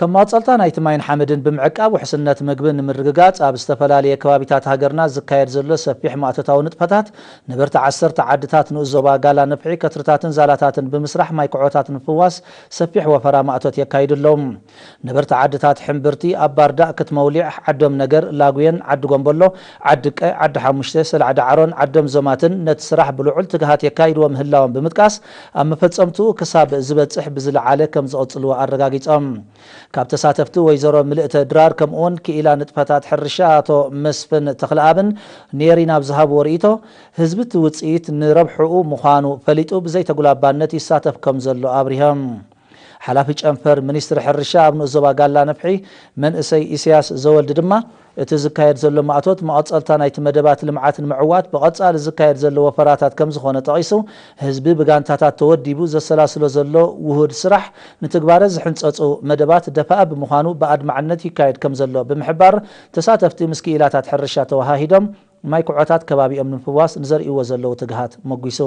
ከም ማጸልታ ናይቲ ማይን ሓመድን ብምዕቃብ ውሕስነት ምግቢ ንምርግጋጽ ኣብ ዝተፈላለየ ከባቢታት ሃገርና ዝካየድ ዘሎ ሰፊሕ ማእቶታዊ ንጥፈታት ነበርቲ ዓሰርተ ዓድታት ንኡስ ዞባ ጋላ ነፍሒ ከትርታትን ዛላታትን ብምስራሕ ማይ ክዖታት ንፍዋስ ሰፊሕ ወፈራ ማእቶት የካይዱ ኣለዉ። ነበርቲ ዓድታት ሕምብርቲ ኣብ ባርዳእ ክትመውሊዕ ዓዶም ነገር ላጉየን ዓዲ ጎንበሎ ዓዲ ቀ ዓዲ ሓሙሽተ ሰላዕ ዳዕሮን ዓዶም ዞማትን ነቲ ስራሕ ብልዑል ትግሃት የካይድዎ ምህላዎም ብምጥቃስ ኣብ መፈጸምትኡ ክሳብ ዝበጽሕ ብዝለዓለ ከም ዝቕጽልዎ ኣረጋጊጾም። ካብ ተሳተፍቲ ወይዘሮ ምልእተ ድራር ከምኡውን ክኢላ ንጥፈታት ሕርሻ ኣቶ መስፍን ተኽለኣብን ኔሪ ናብ ዝሃብዎ ርእይቶ ህዝቢ እቲ ውፅኢት ንረብሕኡ ምዃኑ ፈሊጡ ብዘይተጉላባነት ይሳተፍ ከም ዘሎ ኣብሪሆም። ሓላፊ ጨንፈር ሚኒስትሪ ሕርሻ ኣብ ንኡስ ዞባ ጋላ ነፍሒ መንእሰይ ኢሳያስ ዘወልድ ድማ እቲ ዝካየድ ዘሎ ማእቶት መቐጸልታ ናይቲ መደባት ልምዓት ንምዕዋት ብቐጻሊ ዝካየድ ዘሎ ወፈራታት ከም ዝኾነ ጠቒሱ ህዝቢ ብጋንታታት ተወዲቡ ዘሰላስሎ ዘሎ ውሁድ ስራሕ ንትግባረ ዝሕንጸጹ መደባት ደፋኢ ብምዃኑ ብኣድማዕነት ይካየድ ከም ዘሎ ብምሕባር ተሳተፍቲ ምስ ክኢላታት ሕርሻ ተወሃሂዶም ማይ ኩዖታት ከባቢኦም ንምፍዋስ ንዘርእይዎ ዘለዉ ትግሃት መጒሱ።